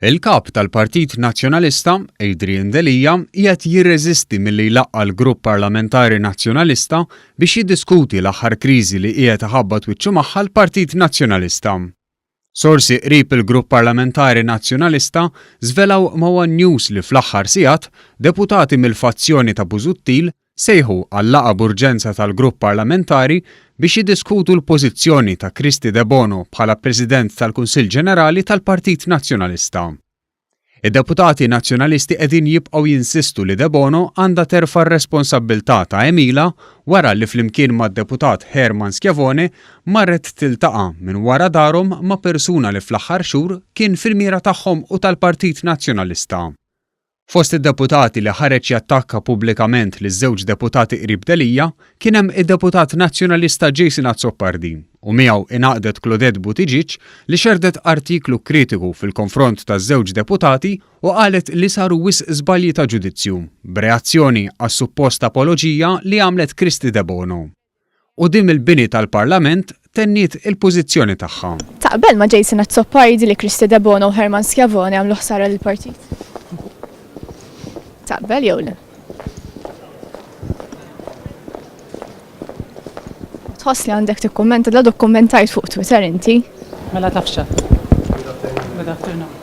Il-Kap tal-Partit Nazzjonalista, Adrian Delia, qiegħed jirreżisti milli jlaqqa' l-Grupp Parlamentari Nazzjonalista biex jiddiskuti l-aħħar kriżi li qiegħed iħabbat wiċċu magħha l-Partit Nazzjonalista. Sorsi qrib il-Grupp Parlamentari Nazzjonalista żvelaw ma' one News li fl-aħħar sigħat, deputati mill-fazzjoni ta' Busuttil sejħu għal laqgħa b'urġenza tal-grupp parlamentari biex jiddiskutu l-pożizzjoni ta' Kristy Debono bħala President tal-Kunsill Ġenerali tal-Partit Nazzjonalista. Id-deputati Nazzjonalisti qegħdin jibqgħu jinsistu li Debono għandha terfa' r-responsabbiltà ta' għemilha wara li flimkien mad-deputat Herman Schiavone marret tiltaqa' minn wara darhom ma' persuna li fl-aħħar xhur kien fil-mira tagħhom u tal-Partit Nazzjonalista. Fost id-deputati li ħareġ jattakka pubblikament liż-żewġ deputati qrib Delia kien hemm id-deputat Nazzjonalista Jason Azzopardi u miegħu ingħaqdet Claudette Buttigieg li xerrdet artiklu kritiku fil-konfront taż-żewġ deputati u qalet li saru wisq żbalji ta' ġudizzju, b'reazzjoni għas-suppost apoloġija li għamlet Kristy Debono. Quddiem il-bini tal-Parlament tenniet il-pożizzjoni tagħha. Taqbel ma' Jason Azzopardi li Kristy Debono u Herman Schiavone għamlu ħsara lill-partit? Taqbel jew le? Tħoss li għandek tikkummenta, dal kkummentajt fuq Twitter inti. Mela taf x'għedt. Good afternoon.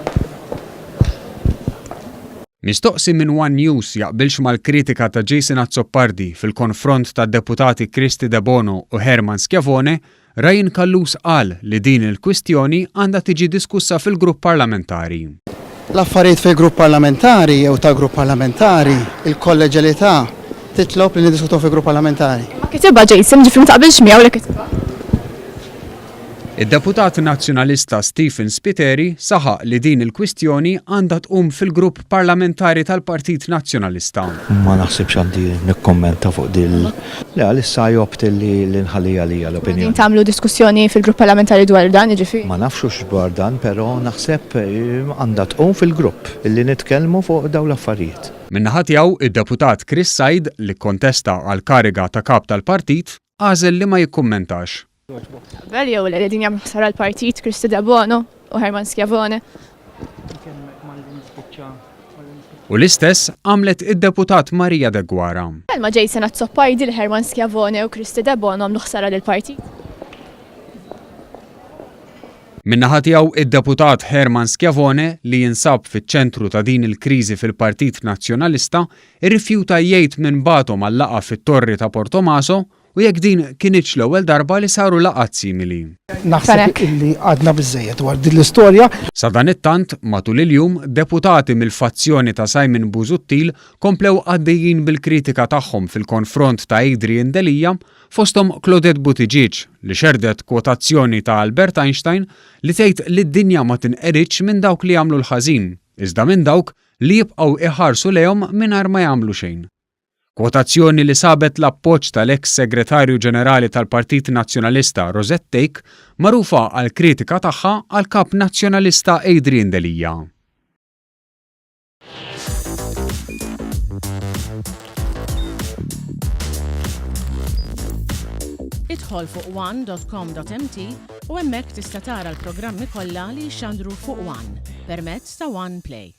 Mistoqsi minn one News jaqbilx mal-kritika ta' Jason Azzopardi fil-konfront tad-Deputati Kristy Debono u Herman Schiavone, Ryan Callus qal li din il-kwistjoni għandha tiġi diskussa fil-grupp parlamentari. L-affarijiet fil-grupp parlamentari jew tal-grupp parlamentari, il-kolleġjalità titlob li niddiskutuha fil-grupp parlamentari. Imma kitibha Jason, jiġifieri ma taqbilx miegħu li kitibha. Id-deputat Nazzjonalista Stephen Spiteri saħaq li din il-kwistjoni għandha tqum fil-grupp parlamentari tal-Partit Nazzjonalista. Ma naħsibx għandi nikkommenta fuq dil. Le, għalissa I opt li nħalliha għalija l-opinjoni. Qegħdin tagħmlu diskussjoni fil-grupp parlamentari dwar dan, jiġifieri? Ma nafx hux dwar dan, però naħseb għandha tqum fil-grupp li nitkellmu fuq dawn l-affarijiet. Min-naħa tiegħu, id-deputat Chris Said, li kkontesta għall-kariga ta' Kap tal-Partit, għażel li ma jikkummentax. Taqbel jew le li qegħdin jagħmlu ħsara l-partit Kristy Debono u Herman Schiavone? U l-istess għamlet id-deputat Maria Deguara. Taqbel ma' Jason Azzopardi li Herman Schiavone u Kristy Debono għamlu ħsara lill-partit? Min-naħa tiegħu id-deputat Herman Schiavone li jinsab fiċ-ċentru ta' din il-kriżi fil-Partit Nazzjonalista irrifjuta jgħid min bagħthom għal-laqgħa fit-Torri ta' Portomaso U jekk din kinitx l-ewwel darba li saru laqgħat simili. Naħseb illi għadna biżżejjed dwar din l-istorja. Sadanittant, matul il-jum, deputati mill-fazzjoni ta' Simon Busuttil komplew għaddejjin bil-kritika tagħhom fil-konfront ta' Adrian Delia, fosthom Claudette Buttigieg li xerrdet kwotazzjoni ta' Albert Einstein li tgħid li d-dinja ma tinqeridx minn dawk li jagħmlu l-ħażin, iżda minn dawk li jibqgħu iħarsu lejhom mingħajr ma jagħmlu xejn. Kwotazzjoni li sabet l-appoġġ tal-eks Segretarju Ġenerali tal-Partit Nazzjonalista Rosette Thake, magħrufa għall-kritika tagħha għall-Kap Nazzjonalista Adrian Delia. Idħol fuq one.com.mt u hemmhekk tista' tara l-programmi kollha li jixxandru fuq One permezz ta' One Play.